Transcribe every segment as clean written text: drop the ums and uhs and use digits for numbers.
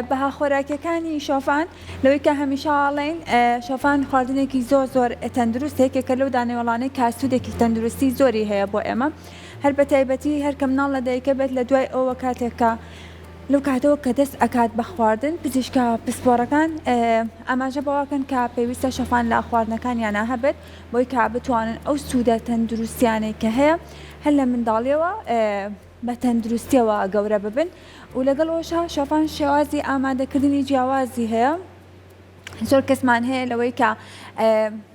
بەها خۆراکیەکانی شۆفان لەوەی کە هەمیشە ئەڵێین شۆفان خواردنێکی زۆر زۆر تەندروستە یەکێکە لەو دانەوێڵانەی کە سوودێکی تەندروستی زۆری هەیە بۆ ئێمە هەر بە تایبەتی هەر کە مناڵ لە دایکە بێت لە دوای ئەوە کاتێک کە لەو کاتەوە کە دەست ئەکات بە خواردن پزیشکە پسپۆڕەکان ئاماژە بەوەکەن کە پێویستە شۆفان لە خواردنەکانیانە هەبێت بۆی کە بتوانن ئەو سوودە تەندروستیانەی کە هەیە هەر لە منداڵیەوە بە تەندروستیەوە گەورە ببن و لەگەڵ ئەوەشا شۆفان شێوازی ئامادەکردنی جیاوازی هەیە زۆر کەسمان هەیە لەوەی کە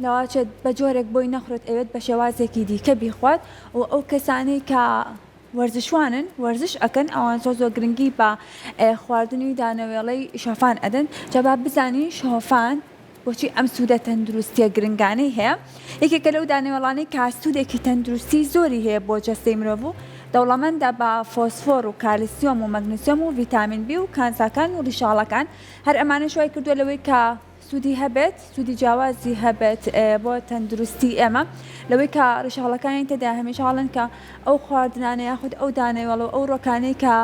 لەواچێت بە جۆرێک بۆی نەخورێت ئەوێت بە شێوازێکی دیکە بیخوات و ئەو کەسانەی کە وەرزشوانن وەرزش ئەکەن ئەوان زۆر زۆر گرنگی بە خواردنی دانەوێڵەی شۆفان ئەدەن جا با بزانین شۆفان بۆچی ئەم سوودە تەندروستییە گرنگانەی هەیە؟ یەکێکە لەو دانەوێڵانەی کە سوودێکی تەندروستی زۆری هەیە بۆ جەستەی مرۆڤ و دەوڵەمەندە بە فۆسفۆر و کالسیۆم و مەگنسیۆم و ڤیتامین بی و کانزاکان و ڕیشاڵەکان، هەر ئەمانەش وای کردووە لەوەی کە سوودی هەبێت سوودی جیاوازی هەبێت بۆ تەندروستی ئێمە لەوەی کە ڕیشاڵەکانی تێدایە هەمیشە ئەڵێن کە ئەو خواردنانە یاخود ئەو دانەوێڵە و ئەو ڕۆکانەی کە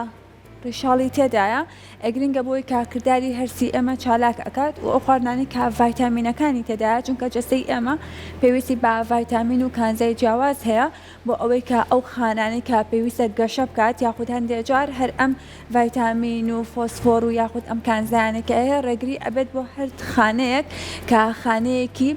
ڕیشاڵی تێدایە گرنگە بۆی کە کرداری هەرسی ئێمە چالاک ئەکات و ئەو خواردنانەی کە ڤایتامینەکانی تێدایە چونکە جەستەی ئێمە پێویستی بە ڤایتامین و کانزای جیاواز هەیە بۆ ئەوەی کە ئەو خانانەی کە پێویستە گەشە بکات یاخود هەندێ جار هەر ئەم ڤایتامین و فۆسفۆر و یاخود ئەم کانزایانەی کە هەیە ڕێگری ئەبێت بۆ هەر خانەیەک کە خانەیەکی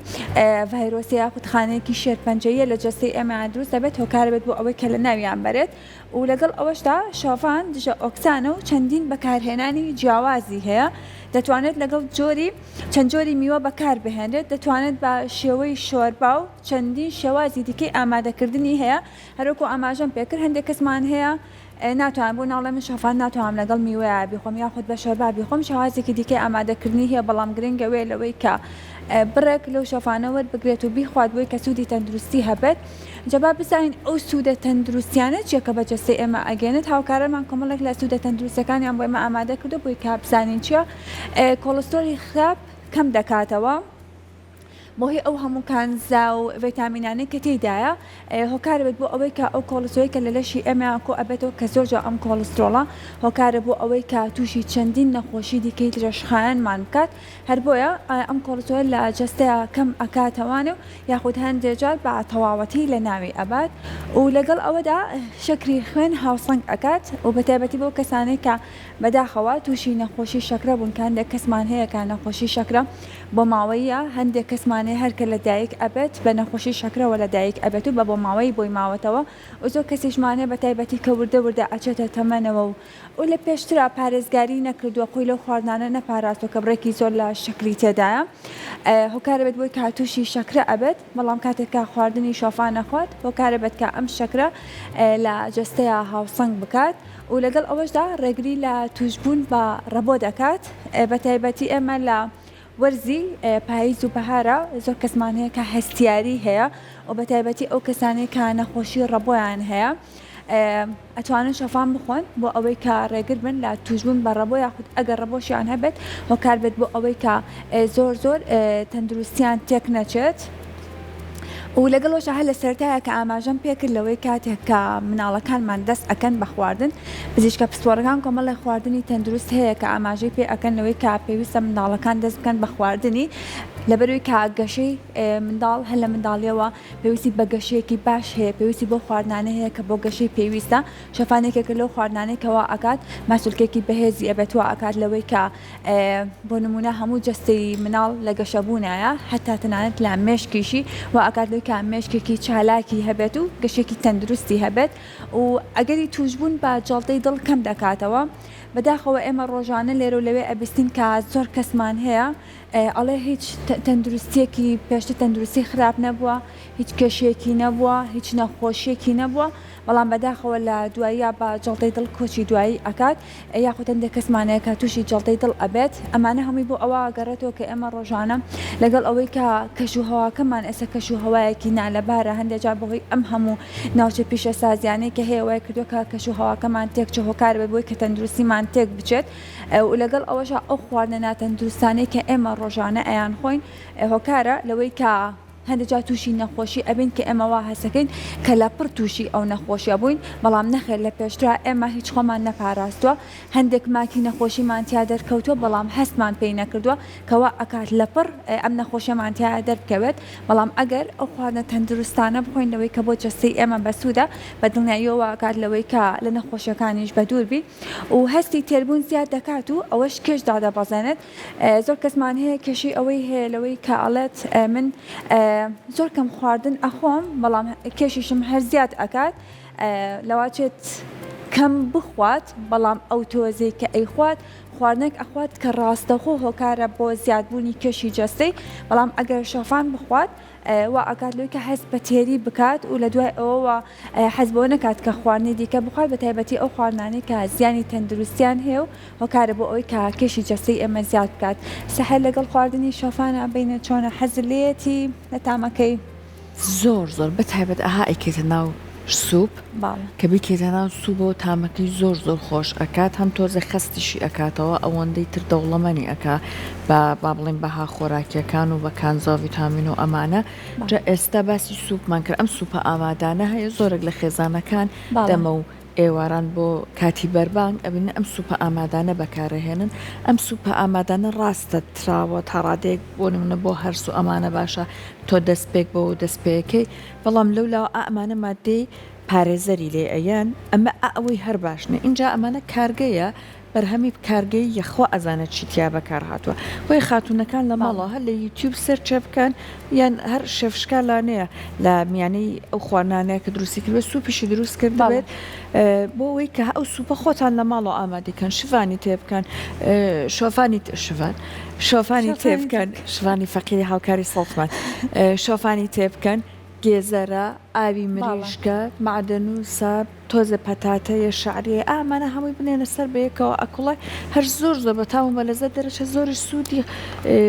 ڤایرۆسی یاخود خانەیەکی شێرپەنجەییە لە جەستەی ئێمە دروست دەبێت هۆکار بێت بۆ ئەوەی کە لە ناویان بەرێت و لەگەڵ ئەوەشدا شۆفان دژە ئۆکسانە و چەندین بەکارهێنانی جیاوازی هەیە، دەتوانرێت لەگەڵ جۆری چەند جۆری میوە بەکاربهێنرێت، دەتوانرێت بە شێوەی شۆربا و چەندین شێوازی دیکەی ئامادەکردنی هەیە، هەروەکو ئاماژەم پێکرد هەندێک کەسمان هەیە ناتوانن بۆ ناڵێ من شۆفان ناتوانم لەگەڵ میوەیا بیخۆم یاخود بە شۆربا بیخۆم شێوازێکی دیکەی ئامادەکردنی هەیە بەڵام گرنگە وێ لەوەی کە بڕێک لەو شۆفانە وەربگرێت و بیخوات بۆی کە سوودی تەندروستی هەبێت. جا با بزانین ئەو سوودە تەندروستیانە چیە کە بە جەستەی ئێمە ئەگەێنێت، هاوکارانمان کۆمەڵێک لە سوودە تەندروستیەکانیان بۆ ئێمە ئامادە کردووە بۆی کە بزانین چیە. کۆڵسترۆلی خراپ کەم دەکاتەوە بەهۆی ئەو هەموو کانزا و ڤیتامینانەی کە تێیدایە هۆکار بێت بۆ ئەوەی کە ئەو کۆڵسترۆلی کە لە لەشی ئێمە کۆ ئەبێتەوە کە زۆر جار ئەم کۆڵسترۆڵە هۆکارە بۆ ئەوەی کە تووشی چەندین نەخۆشی دیکەی درێژخایەنمان بکات هەر بۆیە ئەم کۆڵسترۆلە لە جەستەیا کەم ئەکاتەوانێ و یاخود هەندێ جار بە تەواوەتی لە ناوی ئەبات و لەگەڵ ئەوەدا شەکری خوێن هاوسەنگ ئەکات و بە تایبەتی بۆ کەسانەی کە بەداخەوە تووشی نەخۆشی شەکرە بوون کە هەندێک کەسمان هەیە کە نەخۆشی شەکرە بۆ ماوەییە هەندێک کەسمان هەیە هەر کە لە دایک ئەبێت بە نەخۆشی شەکرەوە لە دایک ئەبێت و بە بۆ ماوەیی بۆی ماوەتەوە و زۆر کەسیشمان هەیە بە تایبەتی کە وردە وردە ئەچێتە تەمەنەوە و و لە پێشترا پارێزگاری نەکردووە خۆی لەو خواردنانە نەپاراستووە کە بڕێکی زۆر لە شەکری تێدایە هۆکارە بێت بۆی کە تووشی شەکرە ئەبێت بەڵام کاتێک کە خواردنی شۆفان نەخوات هۆکارە بێت کە ئەم شەکرە لە جەستەیا هاوسەنگ بکات و لەگەڵ ئەوەشدا ڕێگری لە تووشبوون بە ڕەبۆ دەکات بە تایبەتی ئێمە لە وەرزی پاییز و بەهارە زۆر کەسمان هەیە کە هەستیاری هەیە و بە تایبەتی ئەو کەسانەی کە نەخۆشی ڕەبۆیان هەیە ئەتوانن شۆفان بخۆن بۆ ئەوەی کە ڕێگر بن لە توشبوون بە ڕەبۆ یاخود ئەگەر ڕەبۆشیان هەبێت هۆکار بێت بۆ ئەوەی کە زۆر زۆر تەندروستیان تێک نەچێت. و لەگەڵ ئەوەشا هەر لە سەرەتایە کە ئاماژەم پێکرد لەوەی کاتێک کە مناڵەکانمان دەست ئەکەن بە خواردن پزیشکە پسپۆڕەکان کۆمەڵێک خواردنی تەندروست هەیە کە ئاماژەی پێ ئەکەن لەوەی کە پێویستە منداڵەکان دەست بکەن بە خواردنی لەبەرەوەی کە گەشەی منداڵ هەر لە منداڵیەوە پێویستی بە گەشەیەکی باش هەیە پێویستی بۆ خواردنانە هەیە کە بۆ گەشەی پێویستە شۆفان یەکێکە لەو خواردنانەی کە وا ئەکات ماسولکێکی بەهێزی ئەبێت وا ئەکات لەوەی کە بۆ نمونە هەموو جەستەی مناڵ لە گەشەبوونایە هەتا تەنانەت لە مێشکیشی وا ئەکات لەوەی کە مێشکێکی چالاکی هەبێت و گەشێکی تەندروستی هەبێت و ئەگەری توشبوون بە جەڵتەی دڵ کەم دەکاتەوە بەداخەوە ئێمە ڕۆژانە لێرە و لەوێ ئەبیستین کە زۆر کەسمان هەیە ئەڵێ هیچ تەندروستیەکی پێشتر تەندروستی خراپ نەبووە هیچ کێشەیەکی نەبووە هیچ نەخۆشیەکی نەبووە بەڵام بەداخەوە لە دواییا بە جەڵتەی دڵ کۆچی دوایی ئەکات یاخود هەندێک کەسمان هەیە کە تووشی جەڵتەی دڵ ئەبێت ئەمانە هەمووی بۆ ئەوە ئەگەڕێتەوە کە ئێمە ڕۆژانە لەگەڵ ئەوەی کە کەش و هەواکەمان ئێستا کەش و هەوایەکی نالەبارە هەندێک جار بەهۆی ئەم هەموو ناوچە پیشەسازیانەی کە هەیە وای کردووە کە کەش و هەواکەمان تێک چێت هۆکار بێت بۆی کە تەندروستیمان تێک بچێت و لەگەڵ ئەوەشا ئەو خواردنە ناتەندروستانەی کە ئێمە ڕۆژانە ئەیانخۆین هۆکارە لەوەی کە. هەندێک جار تووشی نەخۆشی ئەبین کە ئێمە وا هەستەکەین کە لەپڕ تووشی ئەو نەخۆشیە بووین، بەڵام نەخێر لە پێشترا ئێمە هیچ خۆمان نەپاراستووە، هەندێک ماکی نەخۆشیمان تیا دەرکەوتووە بەڵام هەستمان پێی نەکردووە کە وا ئەکات لەپڕ ئەم نەخۆشیەمان تیا دەربکەوێت، بەڵام ئەگەر ئەو خواردنە تەندروستانە بخۆین لەوەی کە بۆ جەستەی ئێمە بەسوودە بە دڵنیاییەوە وا ئەکات لەوەی کە لە نەخۆشیەکانیش بەدوور بین و هەستی تێربوون زیاد دەکات و ئەوەش کێش دادەبەزێنێت. زۆر کەسمان هەیە کێشەی ئەوەی هەیە لەوەی کە ئەڵێت من زۆر کەم خواردن ئەخۆم بەڵام کێشیشم هەر زیاد ئەکات لەواچێت کەم بخوات بەڵام ئەو تۆزەی کە ئەیخوات خواردنێک ئەخوات کە ڕاستەخۆ هۆکارە بۆ زیادبوونی کێشی جەستەی بەڵام ئەگەر شۆفان بخوات وا ئەکات لەوەی کە هەست بە تێری بکات و لە دوای ئەوەوە حەز بەوە نەکات کە خواردنی دیکە بخوات بە تایبەتی ئەو خواردنانەی کە زیانی تەندروستیان هەیە و هۆکارە بۆ ئەوەی کە کێشی جەستەی ئێمە زیاد بکات. سەحەر لەگەڵ خواردنی شۆفانە بینە چۆنە حەزت لێیەتی لە تامەکەی؟ زۆر زۆر بە تایبەت ئەها ئەیکەیتە ناو سوپ بەڵێ. کە بیکەیتە ناو سوپەوە تامەکەی زۆر زۆر خۆش ئەکات هەم تۆزێ خەستیشی ئەکاتەوە ئەوەندەی تر دەوڵەمەنی ئەکا بە با بڵێین بەها خۆراکیەکان و بە کانزا و ڤیتامین و ئەمانە جا ئێستا باسی سوپمان کرد ئەم سوپە ئامادانە هەیە زۆرێک لە خێزانەکان دەمە و ئێواران بۆ کاتی بەربانگ ئەبینن ئەم سوپە ئامادانە بەکارەهێنن ئەم سوپە ئامادانە ڕاستە تراوە تا ڕادەیەک بۆ نمونە بۆ هەرس و ئەمانە باشە تۆ دەست پێک بەوە دەست پێکەی بەڵام لەولاوە ئا ئەمانە ماددەی پارێزەری لێ ئەیەن ئەمە ئا ئەوەی هەر باش نیە ئینجا ئەمانە کارگەیە بەرهەمی کارگەی یە خوا ئەزانێ چی تیا بەکار هاتوە بۆیە خاتونەکان لە ماڵەوە هەر لە یوتیوب سێرچێ بکەن یان هەر شێف شکا لانەیە لە میانەی ئەو خواردنانەیە کە دروستی کردبێت سوپیشی دروست کردبێت بۆ ئەوەی کە ئەو سوپە خۆتان لە ماڵەوە ئامادەی کەن شڤانی تێ بکەن شۆفانی شڤان شۆفانی تێ بکەن شڤانی فەقیری هاوکاری سەڵتمان شۆفانی تێ بکەن گێزەرە ئاوی مریشکە مەعدەنوسە تۆزێ پەتاتەیە شەعریەیە ئا ئەمانە هەمووی بنێنە سەر بەیەکەوە ئەکوڵێ هەر زۆر زۆر بەتام و بەلەزەت دەرەچێ زۆریش سوودی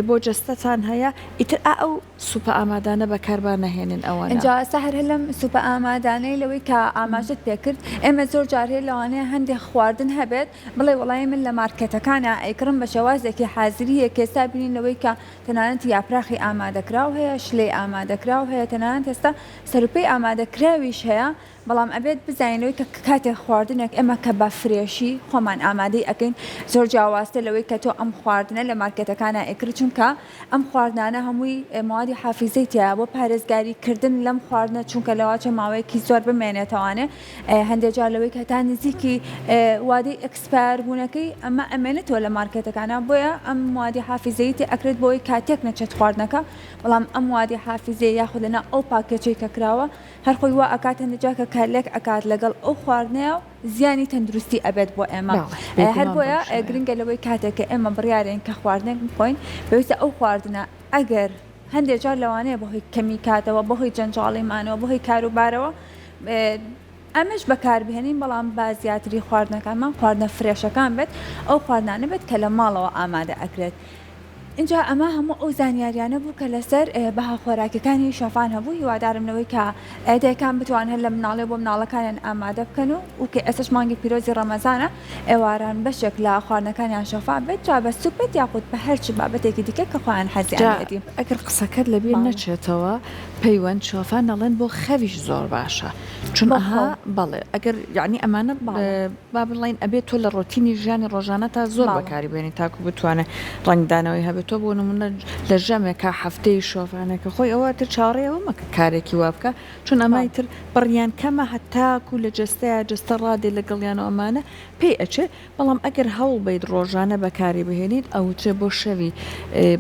بۆ جەستەتان هەیە ئیتر ئا ئەو سوپە ئامادانە بەکار با نەهێنن ئەوەنە. ئینجا سەحەر هەر لەم سوپە ئامادانەی لەوەی کە ئاماژەت پێ کرد ئێمە زۆر جار هەیە لەوانەیە هەندێک خواردن هەبێت بڵێ وەڵایی من لە مارکێتەکانا ئەیکڕم بە شێوازێکی حازرییە کە ئێستا بینین لەوەی کە تەنانەت یاپراخی ئامادەکراو هەیە شلەی ئامادەکراو هەیە تەنانەت ئێستا سەروپێی ئامادەکراویش هەیە بەڵام ئەبێت بزانین لەوەی کە کاتێک خواردنێک ئێمە کە بە fresh ی خۆمان ئامادەی ئەکەین زۆر جیاوازتر لەوەی کە تۆ ئەم خواردنە لە مارکێتەکانا ئەیکڕی چونکە ئەم خواردنانە هەمووی موادی حافیزەی تیایە بۆ پارێزگاری کردن لەم خواردنە چونکە لەواچە ماوەیەکی زۆر بمێنێتەوانێ هەندێک جار لەوەی کە تا نزیکی وادەی expire بوونەکەی ئەمە ئەمێنێتەوە لە مارکێتەکانە بۆیە ئەم موادی حافیزەی تێ ئەکرێت بۆی کاتێک نەچێت خواردنەکە بەڵام ئەم موادی حافیزەیە یاخود لەناو ئەو پاکێجەی کە کراوە هەر خۆی وا ئەکات هەندێک جار کە کارلێک ئەکات لەگەڵ ئەو خواردنەیا و زیانی تەندروستی ئەبێت بۆ ئێمە هەر بۆیە گرنگە لەوەی کاتێک کە ئێمە بڕیارین کە خواردنێک بخۆین پێویستە ئەو خواردنە ئەگەر هەندێک جار لەوانەیە بەهۆی کەمی کاتەوە بەهۆی جەنجاڵیمانەوە بەهۆی کاروبارەوە ئەمەش بەکاربهێنین بەڵام با زیاتری خواردنەکانمان خواردنە fresh ەکان بێت ئەو خواردنانە بێت کە لە ماڵەوە ئامادە ئەکرێت. ئینجا ئەمە هەموو ئەو زانیاریانە بوو کە لەسەر بەها خۆراکیەکانی شۆفان هەبوو هیوادارم لەوەی کە دایکان بتوان هەر لە مناڵیەوە بۆ مناڵەکانیان ئامادە بکەن و و کە ئێستاش مانگی پیرۆزی ڕەمەزانە ئێواران بەشێک لە خواردنەکانیان شۆفان بێت جا بە سوپ بێت یاخود بە هەرچ بابەتێکی دیکە کە خۆیان حەزیان جا لێیەتی. ئەگەر قسەکەت لەبیر بەڵێ. نەچێتەوە پەیوەند شۆفان ئەڵێن بۆ خەویش زۆر باشە چون بۆ ئەها خەو. بەڵێ ئەگەر یەعنی ئەمانە بەڵێ. با بڵێین ئەبێت تۆ لە ڕۆتینی ژیانی ڕۆژانەتا زۆر بەکاری بێنی تاکو بتوانێت ڕەنگدانەوەی هەبێت تۆ بۆ نمونە لە ژەمێکا هەفتەی شۆفانێکە خۆی ئەوە تر چاوەڕێی ئەوە مەکە کارێکی وا بکە چون ئەمای تر بڕیان کەمە هەتاکو لە جەستەیا جەستە ڕادێ لەگەڵیان و ئەمانە پێی ئەچێ بەڵام ئەگەر هەوڵ بەیت ڕۆژانە بەکاری بهێنیت ئەوترێ بۆ شەوی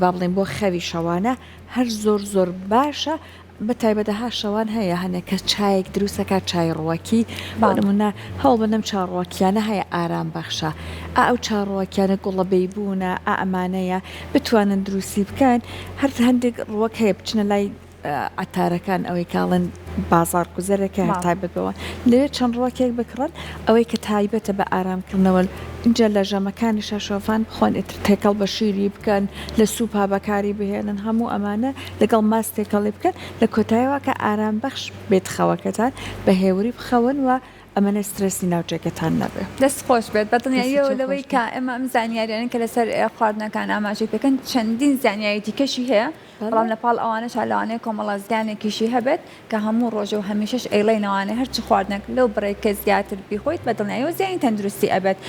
با بڵێین بۆ خەوی شەوانە هەر زۆر زۆر باشە بە تایبەت ها شەوان هەیە هەنێ کەس چایەک دروست ئەکات چای ڕوەکی بۆ نمونە هەوڵ بەن ئەم چا ڕوەکیانە هەیە ئارام بەخشە ئا ئەو چا ڕوەکیانە گوڵە بەیبونە ئا ئەمانەیە بتوانن دروستی بکەن هەر هەندێک ڕوەک هەیە بچنە لای عەتارەکان ئەوەی کە ئەڵێن بازاڕ گوزەرێک هەیە هەر تایبەت بەوە لەوێ چەند ڕوەکێک بکڕن ئەوەی کە تایبەتە بە ئارام کردنەوە ئینجا لە ژەمەکانیشا شۆفان بخۆن ئیتر تێکەڵ بە شیری بکەن لە سوپا بەکاری بهێنن هەموو ئەمانە لەگەڵ ماست تێکەڵی بکەن لە کۆتایەوە کە ئارام بەخش بێت خەوەکەتان بە هێوری بخەون و ئەمەنە سترێسی ناو جێگەتان نەبێ. دەست خۆش بێت دەستی بەدڵنیاییەوە تۆ لەوەی خۆش کە بێت. ئێمە ئەم زانیاریانە کە لەسەر خواردنەکان ئاماژەی پێکەن چەندین زانیاری دیکەشی هەیە. بەڵام لە پاڵ ئەوانەشا لەوانەیە کۆمەڵە زیانێکیشی هەبێت کە هەموو ڕۆژێ و هەمیشەش ئەیڵێینەوانێ هەرچ خواردنێک لەو بڕێک کە زیاتر بیخۆیت بە دڵنیاییەوە زیانی تەندروستی ئەبێت.